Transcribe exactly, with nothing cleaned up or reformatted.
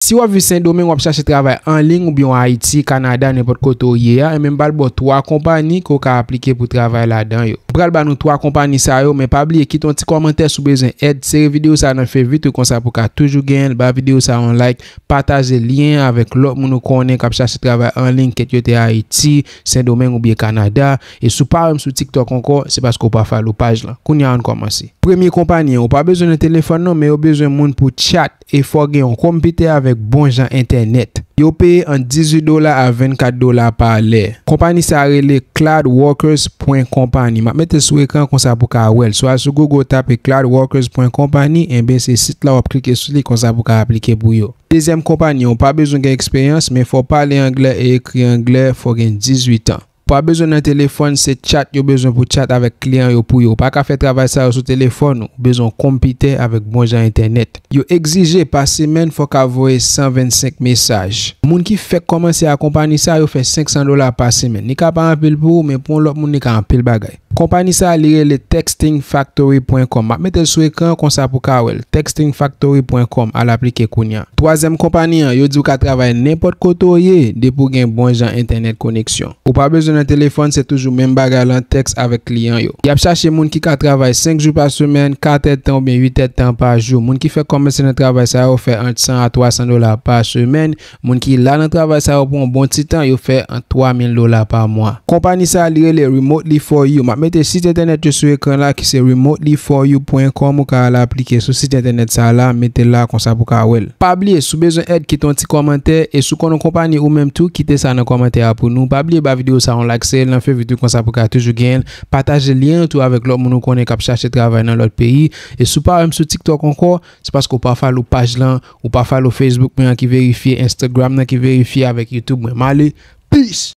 Si w ap viv Sendomeng, w ap chache travay an liy oubyen w Ayiti, Kanada, nenpòt kote w ye a, enben m pral ba w twa konpani ke w ka aplike pou travay ladan yo. M pral ba nou twa konpani sa yo, men pa bliye kite yon ti kòmantè si w bezwen èd, sere videyo sa nan favori w konsa pou w ka toujou genyen l, ba videyo sa yon like, pataje lyen an avèk lòt moun ou konnen k ap chache travay an liy, kèt yo te Ayiti, Sendomeng oubyen Kanada, e si w pa wè m sou TikTok ankò, se paske w pa follow paj lan. Kounye a ann kòmanse. Premye konpani an, ou pa bezwen nan telefòn non, men yo bezwen moun pou chat e fò w gen yon konpitè avèk bon jan entènèt. Yo peye ant dizuit dola a vennkat dola pa lè. Konpani sa a rele cloud workers pwen konpani. M ap mete l sou ekran konsa pou w ka wè l. Si w al sou Google, w tape cloud workers pwen konpani, enben se sit la w ap klike sou li konsa pou w ka aplike pou yo. Dezyèm konpani an, ou pa bezwen gen eksperyans, men fò w pale anglè e ekri anglè, fò w gen dizuit an. Ou pa bezwen nan telefòn, se chat yo bezwen pou chat avèk kliyan yo pou yo. Ou pa ka fè travay sa yo sou telefòn ou. Ou bezwen yon konpitè avèk bon jan entènèt. Yo egzije pa semèn fò w ka voye san vennsenk mesaj. Moun ki fèk kòmanse ak konpani sa yo fè senk san dola pa semèn. Li ka pa anpil pou ou, men pou yon lòt moun li ka anpil bagay. Konpani sa a li rele texting factory pwen com. M ap mete l sou ekran konsa pou w ka wè l. texting factory pwen com, al aplike kounye a. Twazyèm konpani an, yo di w ka travay nenpòt kote w ye, depi w gen bon jan entènèt koneksyon. Ou pa bezwen nan telefòn, se toujou menm bagay lan, tèks avèk kliyan yo. Y ap chache moun ki ka travay senk jou pa semèn, kat èdtan oubyen uit èdtan pa jou. Moun ki fèk kòmanse nan travay sa yo fè ant san a twa san dola pa semèn. Moun ki la nan travay sa yo pou yon bon ti tan, yo fè ant twa mil dola pa mwa. Konpani sa a li rele Remotely for You. M ap mete sit entènèt yo sou ekran la ki se remotely for you pwen com. Ou ka al aplike sou sit entènèt sa a la, mete l la konsa pou w ka wè l. Pa bliye, si w bezwen èd, kite yon ti kòmantè, e si w konn yon konpani ou menm tou, kite sa nan kòmantè a pou nou. Pa bliye ba videyo sa yon like, sere l nan favori w konsa pou w ka toujou genyen l. Pataje lyen an tou avèk lòt moun ou konnen k ap chache travay nan lòt peyi. E si w pa wè m sou TikTok ankò, se paske w pa follow paj lan, ou pa follow Facebook mwen an ki verifye, Instagram nan ki verifye avèk YouTube mwen. M ale, peace!